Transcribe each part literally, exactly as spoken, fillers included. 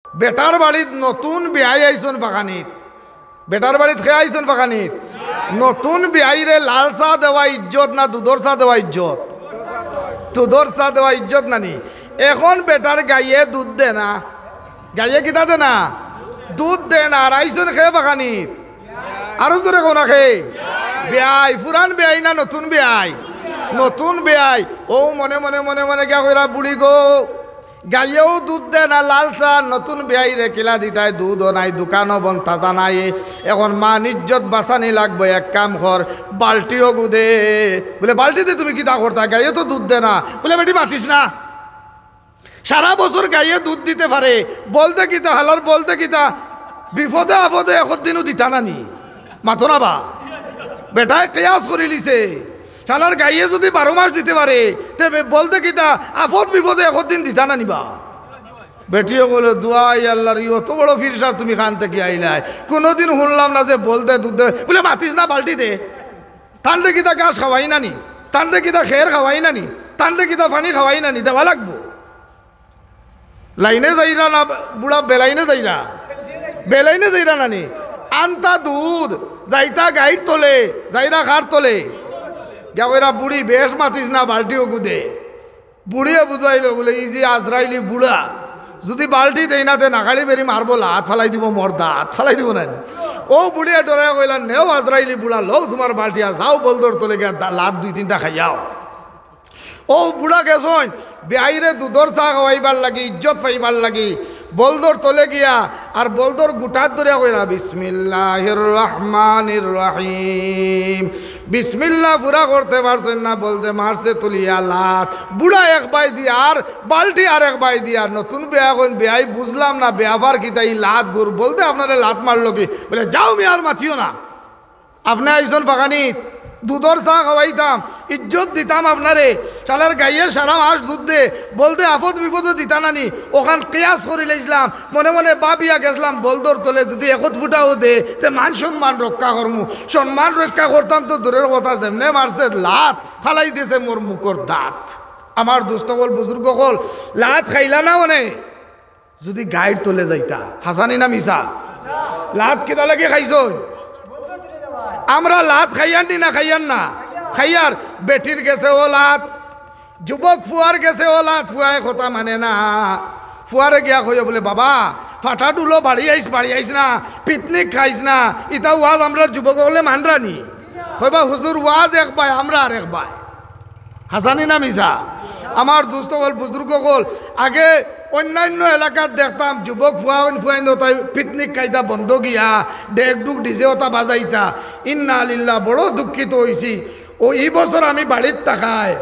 বেটার বাড়িত নতুন বিয়াই আইছইন ফাকানিত। বেটার বাড়িত কে আইছইন ফাকানিত? নতুন বিয়াইরে লাল চা দেওয়া ইজ্জত না দুধর চা দেওয়া ইজ্জত? দুধর চা দেওয়া ইজ্জত নানি? এখন বেটার গাইয়ে দুধ দে না, গাইয়ে কিতা দে না? দুধ দে না। আর আইছইন কে ফাকানিত? আরো জোরে কও না কে? বিয়াই, পুরান বিয়াই না নতুন বিয়াই? নতুন বিয়াই। ও মনে মনে মনে মনে গিয়া কইরা, "বুড়ি গো, গাইয়েও দুধ দে না লাল চা, নতুন বিয়াইরে কিলা দিতায়, দুধও নাই, দোকানও বন্ধ, তাজা নাই। এখন মান ইজ্জত বাঁচানি লাগবো, এক কাম কর, বালতিও গু দে।" বলে, "বালতি দে তুমি কিতা করতা? গাইয়ে তো দুধ দে না।" বলে, "বেটি মাতিস না।" সারা বছর গাইয়ে দুধ দিতে পারে, বলদে কিতা, হালার বলদে কিতা, বিপদে আপদে একদিনও দিতা না নি? মাতো না বা? বেটায় কিয়াস করিলিছে, শালার গাইয়ে যুদি বারো মাস দিতে পারে, তে বে-, বলদে কিতা, আপদ বিপদে একদিন দিতা না নি বা? বেটিয়ে কইলো, "দুয়াই আল্লার, ই অত বড় পীর সাব তুমি কান থাকি আইলায়? কুনুদিন হুনলাম না যে বলদে দুধ দে।" বলে, "মাতিস না, বালতি দে।" তানরে কিতা ঘাস খাওয়াই না নি? তানরে কিতা খের খাওয়াই না নি? তানরে কিতা পানি খাওয়াই না নি? দেওয়া লাগবো। লাইনে যাইরা না বুড়া বেলাইনে যাইরা? বেলাইনে যাইরা না নি? আনতা দুধ, যাইতা গাইর তলে, যাইরা কার তলে? গিয়া কইরা, "বুড়ি বেশ মাতিস না, বালতিও গু দে।" বুড়িয়ে বুঝাইলো বলে, "ই যে আজরাইলি বুড়া, যুদি বালতি দেই না তে নাকালি বেরি মারবো, লাত ফালাই দিবো, মোর দাঁত ফালাই দিবো না নি?" ও বুড়িয়ে ডরাইয়া কইলা, "নেও আজরাইলি বুড়া, লও তুমার বালতি আর যাও বলদর তলে গিয়া দা-, লাত দুই তিনটা খাইয়াও।" ও বুড়া গেছইন, বিয়াইরে দুধর চা খাওয়াইবার লাগি, ইজ্জত পাইবার লাগি, বলদর তলে গিয়া আর বলদর গুটাত ধরিয়া কইরা, "বিসমিল্লাহির রহমানির রহিম।" বিসমিল্লাহ পুরা করতে পারছইন না, বলদে মারছে তুলিয়া লাত। বুড়া এক বায় দিয়া আর বালতি আর এক বায় দিয়া। নতুন বিয়া কইন, "বিয়াই বুঝলাম না, বেয়াপার কিতা ই লাত গুর?" বলদে, "আপনারে লাত মারলো কি?" বলে, "যাও মিয়া, আর মাতিও না।" আপনে আইছইন ফাকানিত, দুধর চা খাওয়াইতাম, ইজ্জত দিতাম আপনারে, শালার গাইয়ে সারা মাস দুধ দে, বলদে আপদ বিপদে দিতা না নি, অখান কিয়াস করিলাইছলাম, মনে মনে ভাবিয়া গেছলাম, বলদর তলে যুদি একত ফুটাও দে, তে মান সম্মান রক্ষা করমু, সম্মান রক্ষা করতাম তো দূরর কথা, যেমনে মারছে লাত, ফালাই দিছে মোর মুখর দাঁত। আমার দুস্ত অকল, বুজুর্গ অকল, লাত খাইলা না অনে? যুদি গাইর তলে যাইতা, হাছা নি না মিছা? লাত কিতা লাগি খাইছইন? আমরা লাত খাইয়ার নি না খাইয়ার না? খাইয়ার। বেটির গেছেও লাত, যুবক ফুয়ার গেছেও লাত, ফুয়ায় কথা মানে না। ফুয়ারে গিয়া কইও বলে, "বাবা, ফাটা ডুলো বাড়ি আইস, বাড়ি আইস না, পিকনিক খাইস না।" ইতা ওয়াজ আমরার যুবক অকলে মানরা নি? কইবা, "হুজুর, ওয়াজ এক বায়, আমরা আর এক বায়।" হাছা নি না মিছা? আমার দুস্ত অকল, বুজুর্গ অকল, আগে অন্যান্য এলাকাত দেখতাম যুবক ফুয়াইন ফুয়াইন অতায় পিকনিক খাইতা বন্দো গিয়া, ডেক ডুক ডিজে অতা বাজাইতা। ইন্না লিল্লাহ, বড় দুঃখিত অইছি। ও ই বছর আমি বাড়িত থাকায়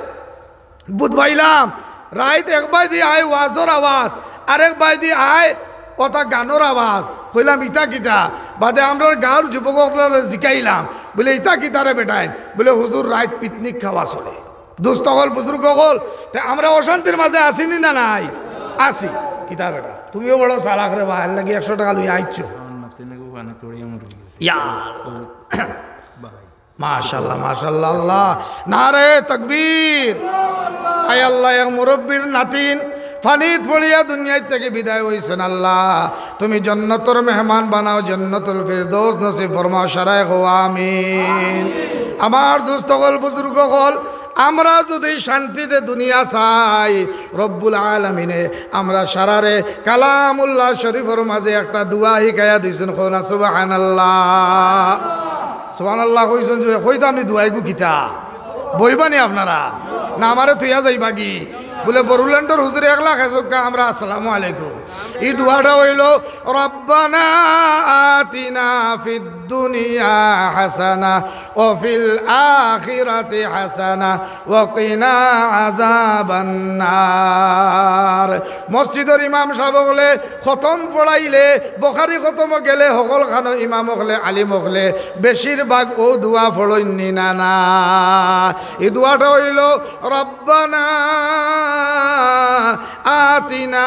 বুধ পাইলাম, রাইত এক বায়দি আয় ওয়াজর আওয়াজ, আরেক বায়দি আয় অতা গানর আওয়াজ। কইলাম, "ইতা কিতা?" বাদে আমরার গাঁওর যুবক অকলরে জিকাইলাম, বলে, "ইতা কিতা রে বেটাইন?" বলে, "হুজুর, রাইত পিকনিক খাওয়া চলে।" দুস্ত অকল, বুজুর্গ অকল, তে আমরা অশান্তির মাঝে আছি নি না নাই? আছি। কিতা বেটা, তুমিও বড় চালাক রে বা, এর লাগি একশো টেকা লইয়া আইছো। ইয়া। মাশাআল্লাহ, মাশাআল্লাহ, আল্লাহ। নারায়ে তাকবীর। আয় আল্লাহ, এক মুরব্বির নাতিন পানিত পড়িয়া দুনিয়াত থাকি বিদায় অইছইন। আল্লাহ, তুমি জন্নতর মেহমান বানাও, জন্নতুল ফিরদৌস নসিব ফরমাও, সারায় কও আমিন। আমার দুস্ত অকল, বুজুর্গ অকল, আমরা যুদি শান্তিতে দুনিয়া চাই, রব্বুল আলামিনে আমরা সারারে কালামুল্লাহ শরীফর মাঝে একটা দোয়া হিকাইয়া দিছইন, কও না সুবহানাল্লাহ। সুবহানাল্লাহ কইছইন যে, কইতাম নি দোয়াইগু কিতা? বইবা নি আপনারা? না আমারে থইয়া যাইবা গি? বলে, "বড়ুল্যান্ডর হুজুরে একলা খাইছউক্কা, আমরা আসসালামু আলাইকুম।" ই দোয়াটা অইলো, "রব্বানা আতিনা ফিদ দুনিয়া হাসানা ওয়া ফিল আখিরাতি হাসানা ওয়া কিনা আযাবান নার।" মসজিদর ইমাম সাব অকলে খতম পড়াইলে, বুখারি খতমো গেলে, হকলখানো ইমাম অকলে, আলিম অকলে বেশিরভাগ অউ দোয়া পড়ইন নি না, না? ই দোয়াটা অইলো, "রব্বানা আতিনা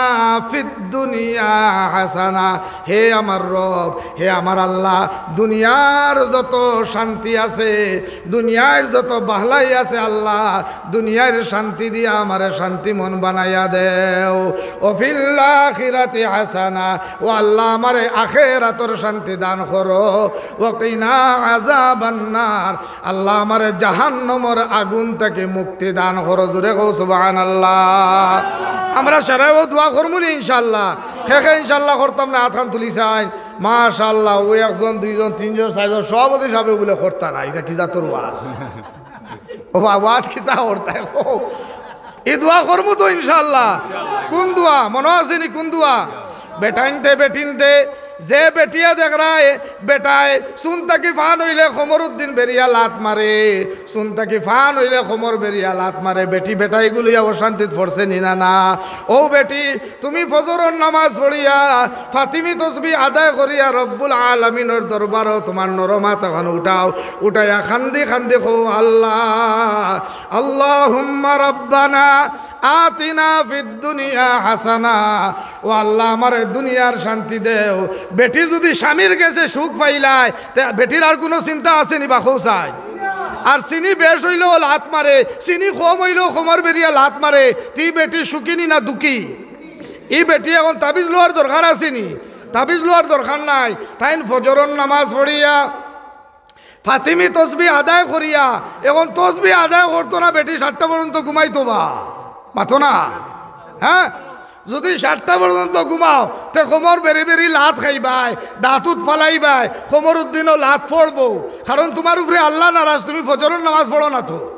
ফিদ দুনিয়া হাসানা। হে আমার রব, হে আমার আল্লাহ, দুনিয়ার যত শান্তি আছে, দুনিয়ার যত বাহলাই আছে আল্লাহ, দুনিয়ার শান্তি দিয়া আমারে শান্তি মন বানাইয়া দেও। ওয়া ফিল আখিরাতি হাসানা, ও আল্লাহ আমারে আখেরাতর শান্তি দান করো। ওয়া কিনা আযাবান নার, আল্লাহ আমারে জাহান্নামর আগুন থাকি মুক্তি দান করো। জোরে কও সুবহানাল্লাহ। আমরা সারাইও দোয়া করমু নি ইনশাআল্লাহ। কে কে ইনশাআল্লাহ করতাম না, আতখান তুলি চাইন। মাশাআল্লাহ, অউ একজন, দুইজন, তিনজন, চাইরজন, সভাপতি সাবে বুলে করতা না। ইটা কি জাতর ওয়াজ? ও বা, ওয়াজ কিতা করতায়? ও, ই দোয়া করমু তো ইনশাআল্লাহ। কুন দোয়া? মনো আছে নি কুন দোয়া? বেটাইন্তে, বেটিন্তে, যে বেটিয়ে দেখরায়, বেটায় চুন থাকি ফান অইলে কমরুদ্দিন বেরিয়া লাত মারে, চুন থাকি ফান অইলে কমর বেরিয়া লাত মারে, বেটি বেটাইগু লইয়া অশান্তিত পড়ছে নি না, না? ও বেটি, তুমি ফজরর নামাজ পড়িয়া, ফাতিমি তসবি আদায় করিয়া রব্বুল আলামিনর দরবারো তুমার নরম আত অখান উঠাও, উঠাইয়া কান্দি কান্দি কও, আল্লাহ, আল্লাহুম্মা রাব্বানা আতিনা ফিদ দুনিয়া হাসানা। ও আল্লাহ, আমারে দুনিয়ার শান্তি দেও। বেটি যুদি স্বামীর গেছে সুখ পাইলায়, তে বেটির আর কুনু চিন্তা আছে নি বা, কও চাই? আর চিনি বেশ অইলেও লাত মারে, চিনি কম অইলেও কমর বেরিয়া লাত মারে, তে ই বেটি সুখী নি না দুঃখী? ই বেটি অখন তাবিজ লওয়ার দরকার আছে নি? তাবিজ লওয়ার দরকার নাই। তাইন ফজরর নামাজ পড়িয়া, ফাতিমি তসবি আদায় করিয়া, অখন তসবি আদায় করতো না বেটি, সাতটা পর্যন্ত ঘুমাইতো বা? মাতো না? হ্যাঁ? যুদি সাতটা পর্যন্ত ঘুমাও, তে কমর বেরি বেরি লাত খাইবায়, দাঁতুত ফালাইবায়, কমরুদ্দিনও লাত পড়বো। কারণ তুমার উপরে আল্লাহ নারাজ, তুমি ফজরর নামাজ পড়ো না তো।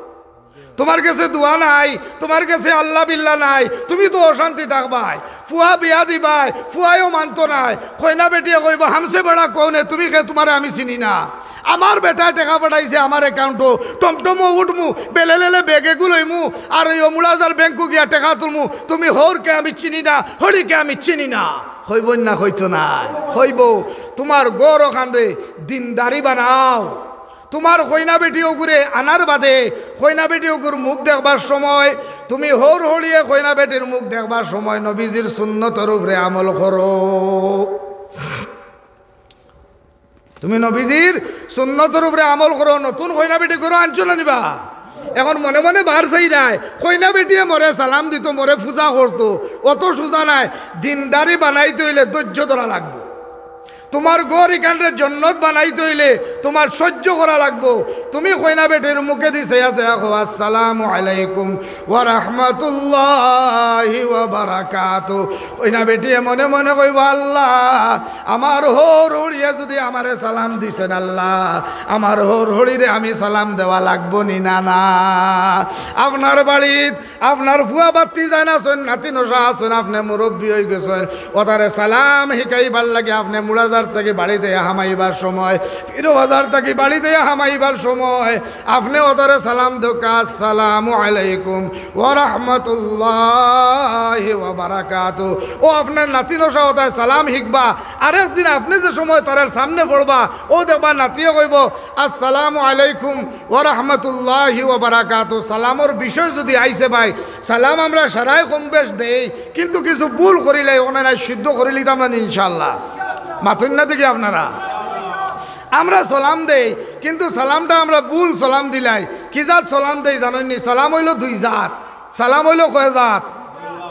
তুমার গেছে দোয়া নাই, তুমার গেছে আল্লাহ বিল্লাহ নাই, তুমি তো অশান্তি থাকবায়। ফুয়া বিয়া দিবায়, ফুয়ায়ও মানতো নায়। কইনা বেটিয়ে কইবো, "হামসে বড়া কৌন হে? তুমি কে? তুমারে আমি চিনি না।" আমার বেটায় টেকা পাঠাইছে আমার অ্যাকাউন্টো, টমটমো উঠমু, বেলেলেলে ব্যাগেগু লইমু, আর অউ মুড়াজার ব্যাংকো গিয়া টেকা তুলমু। তুমি হউরকে আমি চিনি না, হড়িকে আমি চিনি না। কইবো না, কইতো নায়? কইবো। তুমার ঘর অখানরে দিনদারি বানাও। তুমার কইনা বেটি অগুরে আনার বাদে কইনা বেটি অগুর মুখ দেখবার সময়, তুমি হউর হড়িয়ে কইনা বেটির মুখ দেখবার সময় নবীজির সুন্নতর উপরে আমল করো। তুমি নবীজির সুন্নতর উপরে আমল করো। নতুন কইনা বেটি ঘরো আনছো না নি বা? অখন মনে মনে বার চাইরায়, কইনা বেটিয়ে মরে সালাম দিতো, মরে পূজা করতো, অত সুজা নায়। দিনদারি বানাইতে অইলে ধৈর্য ধরা লাগবো। তুমার ঘর ইখানরে জন্নত বানাইতে অইলে তুমার সহ্য করা লাগবো। তুমি কইনা বেটির মুখেদি চাইয়া চাইয়া কও, "আসসালামু আলাইকুম ওয়া রাহমাতুল্লাহি ওয়া বারাকাতু।" কইনা বেটিয়ে মনে মনে কইবো, "আল্লাহ, আমার হউর হড়িয়ে যুদি আমারে সালাম দিছইন, আল্লাহ, আমার হউর হড়িরে আমি সালাম দেওয়া লাগবো নি না, না?" আপনার বাড়িত আপনার ফুয়া ভাতিজা আছইন, নাতি নশা আছইন, আপনে মুরব্বি অইগেছইন, অতারে সালাম হিকাইবার লাগি আপনে মুড়াজার থাকি বাড়িত আইয়া হামাইবার সময়, পীরবাজার থাকি বাড়িত আইয়া হামাইবার সময় আপনে অতারে সালাম দেউক্কা, "আসসালামু আলাইকুম ওয়া রাহমাতুল্লাহি ওয়া বারাকাতু।" অউ আপনার নাতি নশা অতায় সালাম হিকবা, আরেক দিন আপনে যে সময় তারার সামনে পড়বা, অউ দেখবা নাতিয়ে কইবো, "আসসালামু আলাইকুম ওয়া রাহমাতুল্লাহি ওয়া বারাকাতু।" সালামর বিষয় যুদি আইছে ভাই, সালাম আমরা সারায় কম বেশ দেই, কিন্তু কিছু ভুল করিলাই, অখান নাই শুদ্ধ করিলিতাম না নি ইনশাআল্লাহ? মাতইন না দেখি আপনারা। আমরা সালাম দেই, কিন্তু সালামটা আমরা ভুল সালাম দিলাই। কি জাত সালাম দেই জানইন নি? সালাম অইলো দুই জাত। সালাম অইলো কয় জাত?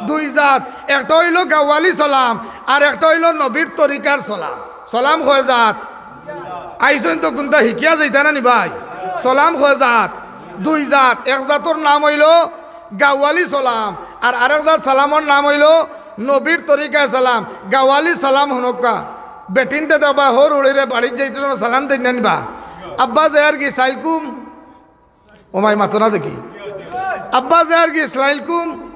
দুই জাত। একটা অইলো গাওয়ালি সালাম, আর একটা অইলো নবীর তরিকার সালাম। সালাম কয় জাত? আইছইন তো কুনটা হিকিয়া যাইতা না নি ভাই? সালাম কয় জাত? দুই জাত। এক জাতর নাম অইলো গাওয়ালি সালাম, আর আরেক জাত সালামর নাম অইলো নবীর তরিকায় সালাম। গাওয়ালি সালাম হুনউক্কা, বেটিন্তে দেখবা হউর হড়িরে বাড়িত যাইতে সময় সালাম দেইন না নি বা? "আব্বা যাইয়ার গি সাইলকুম।" ও মাই, মাতো না দেখি। "আব্বা যাইয়ার গি সাইলকুম।"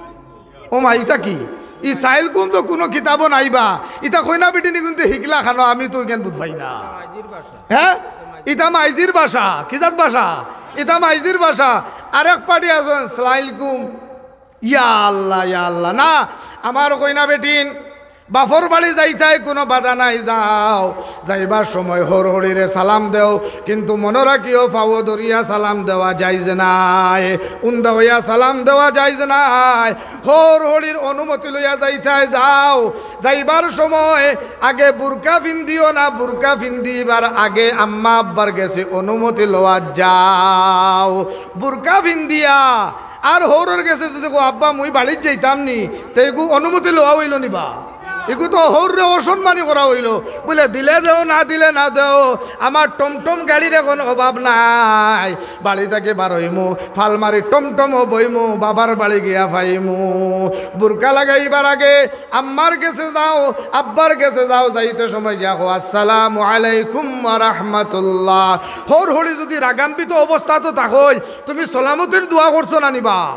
ও মাই, ইতা কি? ই সাইলকুম তো কুনু কিতাবো নাই বা। ইতা কইনা বেটি নি কিন্তু হিকলা খানো, আমি তো ইখান বুঝ পাই না। হ্যাঁ? ইতা মাইজির ভাষা। কি জাত ভাষা? ইতা মাইজির ভাষা। আরেক পার্টি আছইন, "সালাইলকুম।" ইয়া আল্লাহ, ইয়া আল্লাহ। না, আমার কইনা বেটিন বাফর বাড়ি যাইতায় কুনু বাধা নাই, যাও। যাইবার সময় হউর হড়িরে সালাম দেও, কিন্তু মনো রাখিও, ফাও ধরিয়া সালাম দেওয়া জায়েজ নায়, উন্দা অইয়া সালাম দেওয়া জায়েজ নায়। হউর হড়ির অনুমতি লইয়া যাইতায়, যাও। যাইবার সময় আগে বুরকা ফিন্দিও না, বুরকা ফিন্দিবার আগে আম্মা আব্বার গেছে অনুমতি লওয়া, যাও। বুরকা ফিন্দিয়া আর হউরর গেছে যুদি কও, "আব্বা, মুই বাড়িত যাইতাম নি", তে এগু অনুমতি লওয়া অইলো নি বা? এগু তো হউররে অসম্মানি করা অইলো। বুলে, "দিলে দেও, না দিলে না দেও, আমার টমটম গাড়ির এখন অভাব নাই, বাড়ি থাকি বার অইমু, ফাল মারি টমটমো বইমু, বাবার বাড়ি গিয়া ফাইমু।" বুরকা লাগাইবার আগে আম্মার গেছে যাও, আব্বার গেছে যাও, যাইতে সময় গিয়া কও, "আসসালামু আলাইকুম ওয়া রাহমাতুল্লাহ।" হউর হড়ি যুদি রাগান্বিত অবস্থাত থাকইন, তুমি সালামতির দোয়া করছো না নি বা?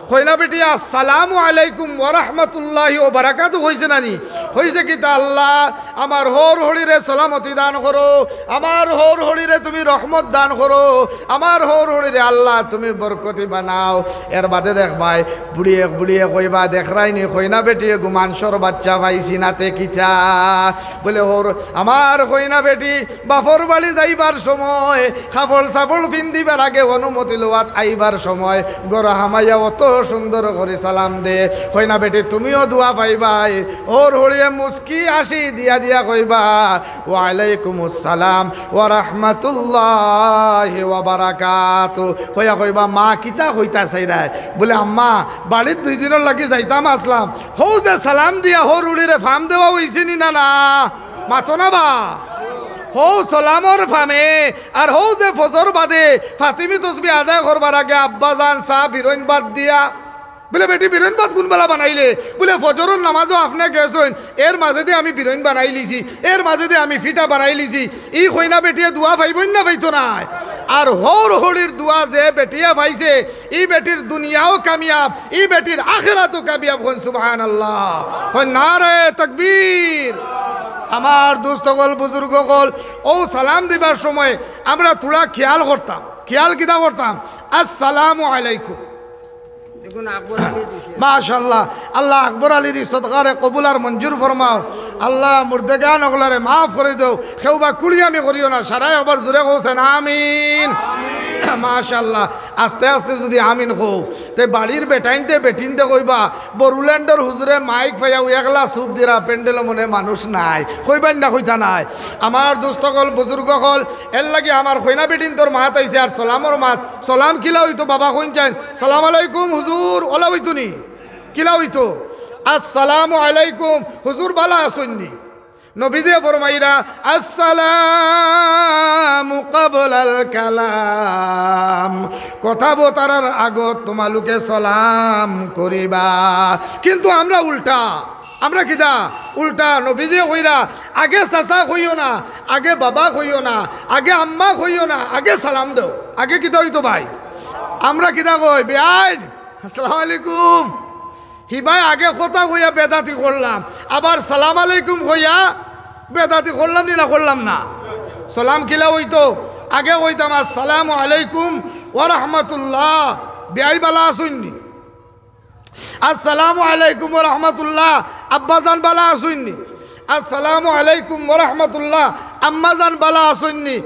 কইনা বেটি, "আসসালামু আলাইকুম ওয়া রাহমাতুল্লাহি ওয়া বারাকাতু" কইছে না নি? কইছে কিতা, "আল্লাহ, আমার হউর হড়িরে সালামতি দান করো, আমার হউর হড়িরে তুমি রহমত দান করো, আমার হউর হড়িরে আল্লাহ তুমি বরকতি বানাও।" এর বাদে দেখবায়, বুড়িয়ে, বুড়িয়ে কইবা, "দেখরায়নি, কইনা বেটিয়ে গু মানষর বাচ্চা পাইছি না তে কিতা?" বুলে, "হউর, আমার কইনা বেটি বাফর বাড়ি যাইবার সময়, কাপড় চাপড় ফিন্দিবার আগে অনুমতি লওয়াত, আইবার সময় ঘরো হামাইয়া অত সুন্দর করি সালাম দে।" কইনা বেটি, তুমিও দোয়া পাইবায়। হউর হড়িয়ে মুস্কি হাসি দিয়া দিয়া কইবা, "ওয়ালাইকুমুস সালাম ওয়া রাহমাতুল্লাহি ওয়া বারাকাতু।" কইয়া কইবা, "মা কিতা কইতা চাইরায়?" বুলে, "আম্মা, বাড়িত দুই দিনর লাগি যাইতাম আছলাম, হউ যে সালাম দিয়া হউর হড়িরে ফাম দেওয়া অইছে নি না, না?" মাতো না বা? হউ সালামর ফামে, আর হউ যে ফজর বাদে ফাতিমি তসবি আদায় করবার আগে আব্বা জান চা বিরইন বাদ দিয়া। বুলে, "বেটি, বিরইন বাদ কুনবেলা বানাইলে?" বুলে, "ফজরর নামাজো আপনে গেছইন, এর মাজেদি আমি বিরইন বানাইলিছি, এর মাজেদি আমি ফিটা বানাইলিছি।" ই কইনা বেটিয়ে দোয়া পাইবইন না পাইতো নায়? আর হউর হড়ির দোয়া যে বেটিয়ে পাইছে, ই বেটির দুনিয়াও কামিয়াব, ই বেটির আখেরাতও কামিয়াব। কইন সুবহানাল্লাহ, কইন নারায়ে তাকবীর। আমার দোস্ত অকল, বুজুর্গ অকল, অউ সালাম দিবার সময় আমরা থুড়া খিয়াল করতাম। খিয়াল কিতা করতাম? "আসসালামু আলাইকুম।" দেখুন, আকবর আলী দিছে। মাশাআল্লাহ, আল্লাহ আকবর আলীর ই সদকারে কবুল আর মঞ্জুর ফরমাও। আল্লাহ মুর্দেগান অকলরে মাফ করি দেও। কেউ বা কুড়িয়ামি করিও না, সারাই একবার জোরে কওছেন আমিন। মাশাআল্লাহ, আস্তে আস্তে যুদি আমিন কও, তে বাড়ির বেটাইন্তে বেটিন্তে কইবা, "বড়ুল্যান্ডর হুজুরে মাইক পাইয়াউ একলা সুপ দিরা, প্যান্ডেলো মনে মানুষ নাই।" কইবাইন না, কইতা নায়? আমার দোস্ত অকল, বুজুর্গ অকল, এর লাগি আমার কইনা বেটিন্তর মাত আইছে আর সালামর মাত। সালাম কিলা অইতো বাবা কইন চাইন? "সালাম আলাইকুম হুজুর", অলা অইতো নি? কিলা অইতো? "আসসালামু আলাইকুম হুজুর, বালা আছইন নি?" নবীজিয়ে ফরমাইরা, "আসসালামু ক্বাবলাল কালাম।" কথা বতারার আগত তোমালোকে সালাম করিবা। কিন্তু আমরা উল্টা, আমরা কিতা? উল্টা। নবীজিয়ে কইরা, "আগে চাচা কইও না, আগে বাবা কইও না, আগে আম্মা কইও না, আগে সালাম দেও।" আগে কিতা অইতো ভাই? আমরা কিতা কই? "বেআইন, আসসালামু আলাইকুম।" হিবায় আগে কথা কইয়া বেদাতি করলাম, আবার সালাম আলাইকুম কইয়া বেদাতি করলাম নি না করলাম না? সালাম কিলা অইতো? আগে কইতাম, "আসসালামু আলাইকুম ওয়া রাহমাতুল্লাহ, বেআই বালা আছইন নি?" "আসসালামু আলাইকুম ওয়া রাহমাতুল্লাহ, আব্বাজান বালা আছইন নি?" "আসসালামু আলাইকুম ওয়া রাহমাতুল্লাহ, আম্মাজান বালা আছইন নি?"